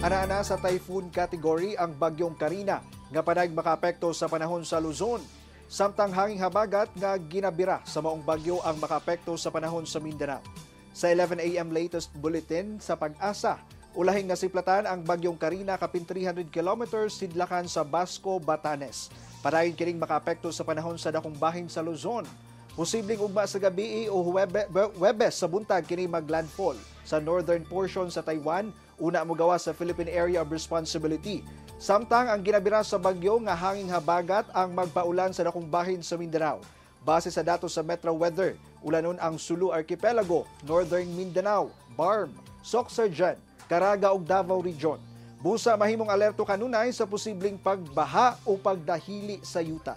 Ana-ana sa typhoon category ang bagyong Karina nga panag makaapekto sa panahon sa Luzon. Samtang hanging habagat nga ginabira sa maong bagyo ang makaapekto sa panahon sa Mindanao. Sa 11 a.m. latest bulletin sa Pag-asa, ulahing nasiplatan ang bagyong Karina kapin 300 kilometers sidlakan sa Basco, Batanes. Padayon kining makaapekto sa panahon sa dakong bahin sa Luzon. Posibleng ugma sa gabi o Huwebes sa buntag kini maglandfall sa northern portion sa Taiwan, una mogawas sa Philippine Area of Responsibility. Samtang ang ginabira sa bagyo nga hanging habagat ang magpaulan sa dakong bahin sa Mindanao. Base sa datos sa Metro Weather, ulanon ang Sulu Archipelago, Northern Mindanao, BARMM, Soccsksargen, Caraga ug Davao Region. Busa mahimong alerto kanunay sa posibleng pagbaha o pagdahili sa yuta.